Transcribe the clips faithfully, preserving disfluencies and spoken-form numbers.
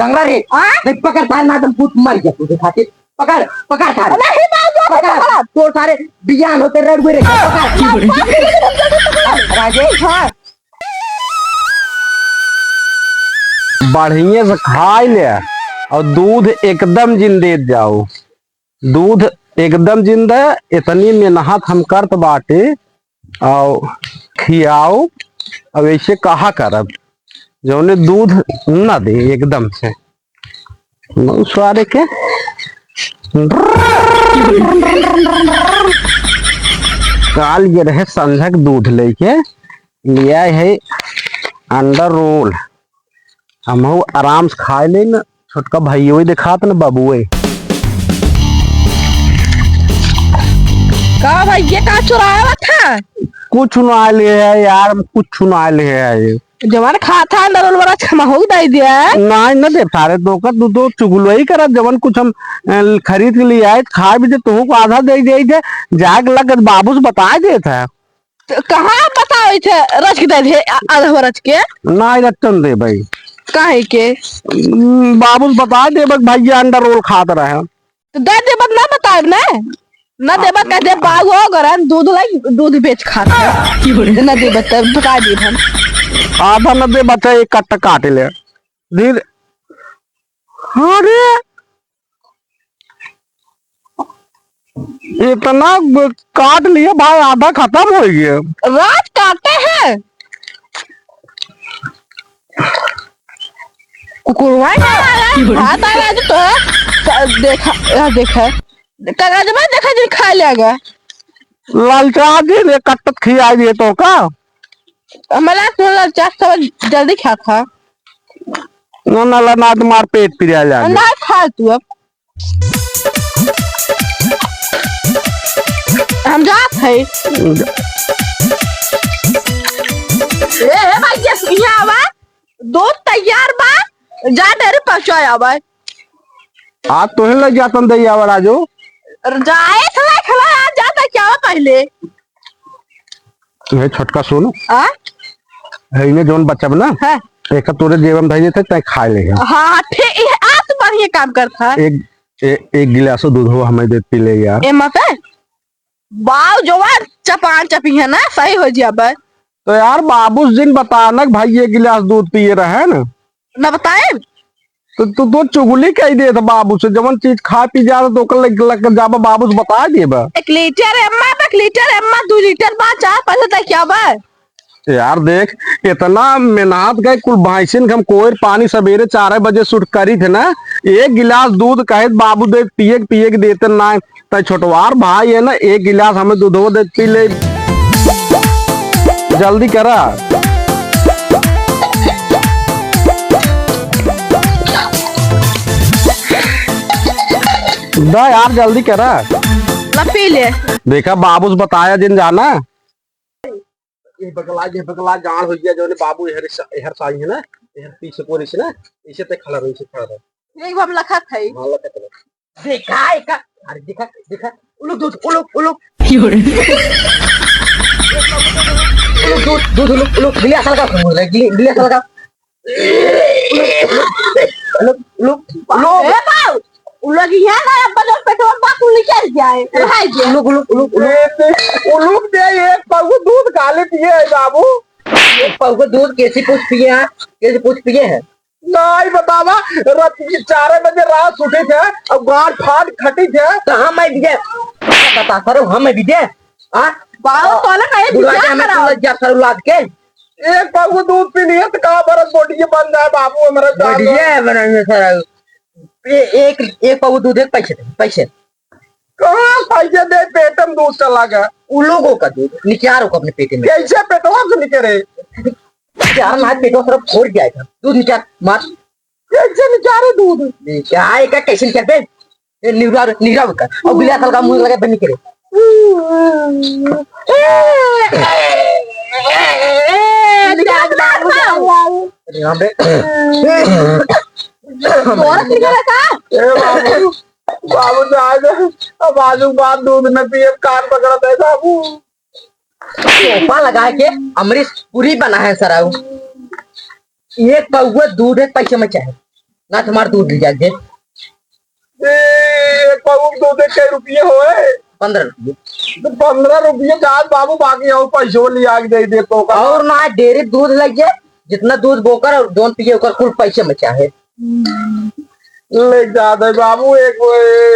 टंगरा रे। हाँ? नहीं, पकड़, थारे ना तुम भूत मर गया तुझे खातिर। पकड़, पकड़ थारे। नहीं, बाबू, पकड़। पकड़। तोर थारे बियान होते रड़ गए रे। पकड़। राजे। हाँ। बढ़िया से खाइ ले अउर दूध एकदम जिन देत जाउ। दूध एकदम जिन दे, इतनी मेहनत हम करत बाटे, अउ खियाउ, अब ऐसे कहा करब, जौने दूध न दे एकदम से। मऊ सारे के। काल ये रहे संझक दूध लेके, लिया है अंडा रोल। हमहू आराम से खाए ले न, छोटका भाइयो ही देखात न, बाबुए। का भाई, ये का चुरावत है? कुछ ना ले है यार, हम कुछ ना ले है। जवान खाता है, नरुल वाला छमहू दे दिया। नहीं, न दे सारे, तो का तू तो चुगलई करत, जवन कुछ हम, अ, खरीद के लिए आए, खा भी दे, तोहू को आधा दे दे, जाके लग बाबू से बता देत है। तो कहाँ बतावे थे रच के दे दे, आ-, आधा रच के? ना, रचन दे भाई। काहे के? हम्म, बाबू से बता दे, बस भैया अंडा रोल खात रहे। तो दे दे, बस ना बताए ना। ना दे, बस कह दे, बाबू हो गरन, दूध लाई, दूध बेच खात है। ना दे, बस बता दे हम। आधा ना दे, बच्चा एक कट्टा काट ले। धीरे। अरे, इतना ग-, काट लिया भाई, आधा खत्म होइ गया। रात काटे हैं। कुकुरवा ना आ रहा है, भात आ रहा है तो, तो देखा, यह देखा। कागजवा देखा जी, खा लेगा। लालचा जी रे, कट्टत खियाई दिए तो का? हमारा तो लालचा सब जल्दी खा खा। ना, ना, ला, ना, तुम्हार पेट पिराए लागे। ना खा तू अब। हम जात है। ए, ए भाई, ये यहाँ आवा। दूध तैयार बा। जा डेरी पहुँचा आवा। आज तोहे लग जातन दे आवा राजू। जाए थला खला, आज जाता क्या पहले? हे छोटका सुन। आ? हे इने जौन बचब ना, हाँ। एक तोरे जेब में धइ देते, तै खाए ले। हाँ, हाँ, ठीक, ये आज तो बढ़िया काम करता है। एक, ए-, एक गिलासो दूध हो हमें दे पी ले यार। ए मत, बाऊ जवान चपान चपी है ना, सही हो जिया बस। तो यार बाबू जिन बतानक भाई एक गिलास दूध पिए रहे ना। ना बताए? तो तू तो चुगली कह देत बाबू से, जवन चीज खा पी जात तो ओकर लग, लग जाबा बाबू से बता देबा। एक लीटर एम्मा, एक लीटर एम्मा, दो लीटर बा, चार पैसे तक क्या बा? यार देख, इतना मेहनत गए कुल भैंसिन के हम कोयर पानी सबेरे चार बजे सुट करी थे ना, एक गिलास दूध कहे बाबू दे पिए के, पिए के देते ना। तै छोटवार भाई है ना, एक गिलास हमें दूधो दे पी ले। जल्दी करा। दा यार, जल्दी करा। ला पी ले। देखा, बाबू से बताया जिन जाना। ये बगला, ये बगला जान हो गया, जो ने बाबू एहर सा-, एहर साई है ना, एहर पीछे को रही ना, इसे ते खड़ा रही, इसे खड़ा रही। यही हम लखत है। हाँ, लखत है। देखा, एका, अरे देखा, देखा, उलुक दूध, उलुक, उलुक। क्यों रे? उलुक दूध, दूध, उलुक, उलुक, गिलिया साल का, गिलिया, गिलिया साल का। उलुक, उलुक, उलुक। ए बाऊ, उलुक यहाँ ना, अब बजर पेटवा बात निकल जाए, रहाई दे। उलुक, उलुक, उलुक, उलुक। उलुक दे, एक पगु दूध काले पिए है बाबू। एक पगु दूध कैसी पूछ पिए है, कैसी पूछ पिए है? नाई बतावा, रात के चार बजे रात उठे थे, अब गांड फाड़ खटी थे। तो हम मैं विजय, बता करो, हम मैं विजय, हाँ? बाबू, तोला कहे बुला के विजय हमें कराओ। तू लग जा सर उलाद के। एक पाव दूध पी लिए तो कहाँ बरस body ये बन जाए बाबू, हमारा जान बढ़िया है बनाएंगे सर। ये एक, एक पाव दूध एक पैसे दे, पैसे। कहाँ पैसे दे, पेट में दूध चला गया। उन लोगों का दूध निकालो को अपने पेट में। कैसे पेटवा से निकले? यार, मार पेटवा तरफ फोड़ दिया था। दूध निकाल, मार। कैसे निकाले दूध? निकाल, का कैसे निकाल बे? ए, निगरा, निगरा का। और बिलास हल्का मुंह लगा बंद करे। निकाल, निकाल, निकाल। अरे, यहाँ पे। तोरा निकाला का? ए, बाबू, बाबू, जा, जा। अब आजू बात दूध न पिए, कान पकड़ा दे, बाबू। चोपा लगा के अमरीश पुरी बना है सराऊ। एक पौवा दूध एक पैसे में चाहे। ना तुम्हार दूध ले जाके। ए, एक पौवा के दूध के कै रुपये होए? पन्द्रह रुपये। तो पन्द्रह रुपये जात बाबू, बाकी और पैसो लिया के दे दे तो का? और ना, डेयरी दूध लइके, जितना दूध बोकर और जौन पिए, ओकर कुल पैसे में चाहे। ले जात है बाबू, एक,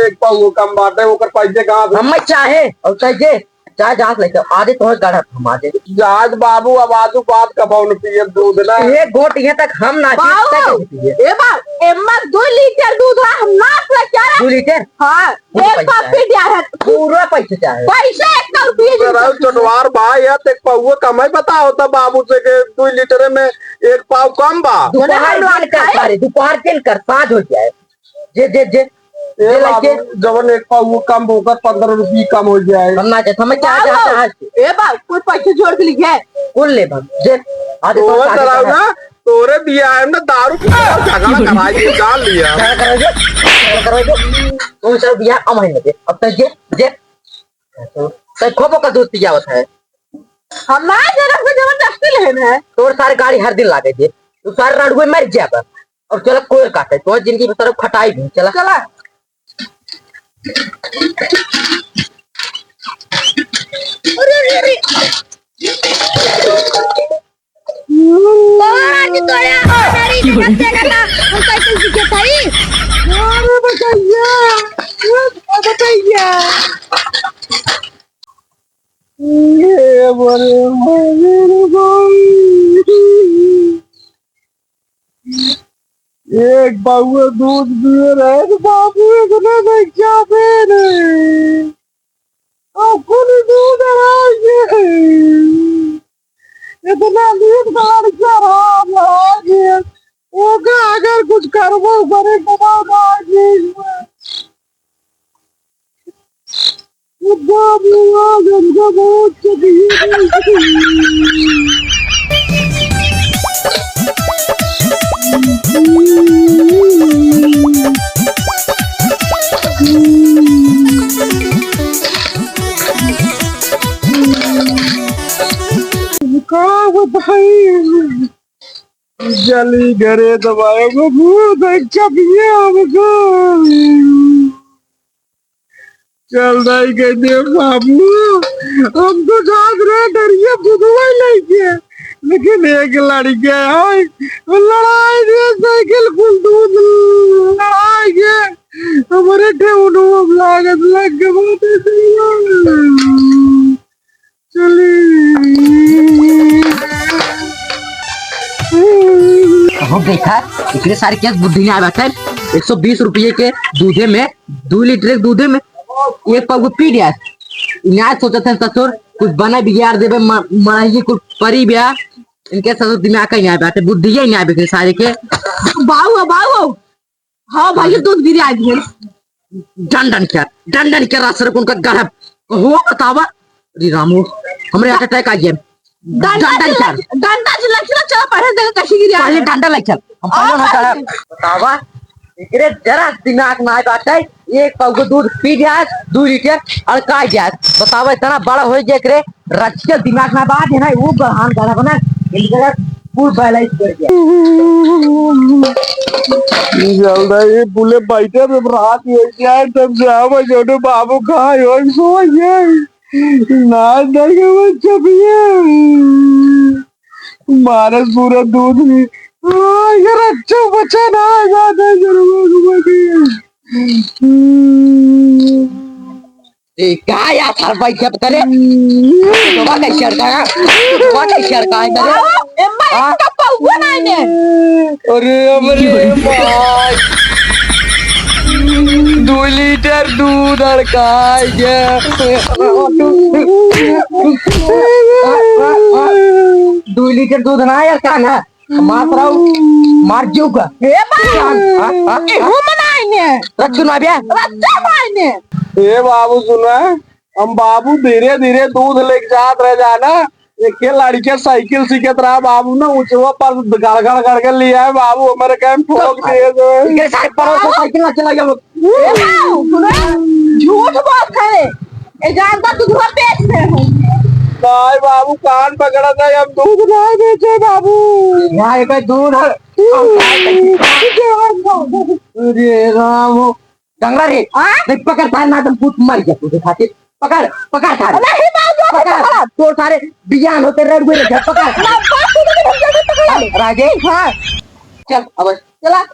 एक पौवा कम बाटे, ओकर पैसे कहाँ से? हम चाहे, और चाहे जे, चाहे जहाँ से लेके, आजे तोहर गढ़त हम आजे। जात बाबू, अब आजू बात कबहुँ न पिए दूध ना। एक घोट यहाँ तक हम ना बाबू, पिए, तक पिए। ए बा, एम्मा दो लीटर दूध रहा, हम ना पिए क्या? दो लीटर? हाँ, पूरा एक पैसा कप है। पी दिया है। पूरा पैसा चाहे। पैसा एक सौ रुपये की पूरा रहो, चटवार भाई है, ते पौवा कम है, बताओ तो बाबू से के दो लीटर में एक पाव कम बा। दोपहर जने हम दिन कर, खाए। सारे दोपहर दिन कर, साँझ हो जाए। जे, जे, जे, ए जे बाबू, लइके जवन एक पौवा कम बोकर पन्द्रह रुपये कम हो जाए। हम ना जात, हमें क्या बाबू, जाता है? ए बाबू, कुल पैसे जोड़ के लिखे। कुल ले बाबू, जे, आजे तो तोरे शादी डराऊ का है। ना, तोरे बियाह में दारू पी के झगड़ा कराई, ये जान लिया। झगड़ा कराई दे, झगड़ा कराई दे। कौन सा बियाह कम है ना दे? अब तक जे, जे, तो खूब का दूध पियावत है। हम ना जरा से जबरदस्ती लेन है। तोर सारे गाड़ी हर दिन लागे दे, तू सारे रड़ुए मर जाबा। और चला कोयर काटे, तो जिंदगी में तरफ खटाई भी, चला। चला। अरे, अरे, अरे। तोरा की तोरा, हमारी इज्जत देगा ना, हम कैसे सीखे थाई? अरे, बताइए, बताइए। ये बड़े भाई। एक पौवा दूध पिए रहे तो बाबू इतना बच्चा दे रहे। अब कुल दूध रहा ये। इतना दूध का लड़का रहा, रहा ये। ओका अगर कुछ करबो करे तो बाबा ये। का बताई? जली घरे दबाए बाबू, देख कबिया हमको। चल दाई के दे बाबू, हम तो जात रहे डरिया बुधवा लेके, लेकिन एक लड़के आए, लड़ाई दे साइकिल कुल दूध, लड़ाई के हमरे ठेहुनो अब लागत लग गए बाटे। चली। हो देखा, एकरे सारे के बुद्धि ना बाटे। एक सौ बीस रुपये के दूधे में, दो लीटर के दूधे में एक पौवा पी लिया। इनाज सोचत है ससुर, कुछ बना बिगाड़ देबे, म-, मड़ाई कुछ परी बिया। इनके ससुर दिमाग का ही ना बाटे, बुद्धि ही ना बाटे सारे के। बाऊ, बाऊ। हाँ भाई, ये दूध गिरे आ गए। डंडन क्या, डंडन क्या, रास्ते को उनका गढ़ब। हो बतावा, अरे रामू, हमरे heart attack आ गया। डंडा डंडन क्या? डंडा जिला खिला, चला पढ़े देगा, कैसे गिरे आ पहले गए। डंडा ले चल, हम पहले और ना पहले। चढ़ब। बतावा, एकरे जरा दिमाग ना बाटे, एक पौवा दूध पी जाए, दो लीटर अड़का जाए। बतावा, इतना बड़ा हो गया एकरे, रचिया दिमाग ना बात है ना, वो गढ़ान गढ़ा बना, इनका full balance कर दिया। जल्दा ये बुले बैठे में रात हो जाए, तब से हम जोड़े बाबू कहाँ हो, सो जाए। ना देखे वो चपिए। मारे पूरा दूध भी। आ, यार, अच्छा बच्चा ना आ जाता है, जरूर। ए, का यार, हर भाई जब करे, तो का कैसे अड़का है? तो का कैसे अड़का है, करे? बाबा, एम्मा, हाँ? इसका पौवा नहीं ने। अरे, अरे, भाई। दो लीटर दूध अड़का है। दो लीटर दूध ना यार, का ना? मार सारा, मार जीव का। ए बा! हाँ, हाँ, हाँ। ए, हम ना आइने। रख सुना बे। रख सुना आइने। ए बाबू सुना, हम बाबू धीरे धीरे दूध लेके जात रह जाना। एक के लड़के साइकिल सीखत रहा बाबू ना, ऊंचवा पर गड़गड़ गड़गड़ लिया है बाबू, हमारे कहीं ठोक दिए तो। इनके साथ पड़ोस में साइकिल ना चला गया। ए बाबू, सुना, झूठ बात है। ए जानता तू धुआं पेट में है। भाई बाबू, कान पकड़ा था, हम दूध ना बेचे बाबू। यहाँ एक दूध है। अरे राम हो। डंगरा रे। हाँ? देख, पकड़ सारे, ना तुम भूत मर गया तुझे खातिर। पकड़, पकड़ सारे। नहीं बाबू, पकड़। पकड़। तो सारे बियान होते रड़ गए रे, पकड़। ना, बाबू, तुम जल्दी पकड़। राजेश। हाँ। चल, अब चला।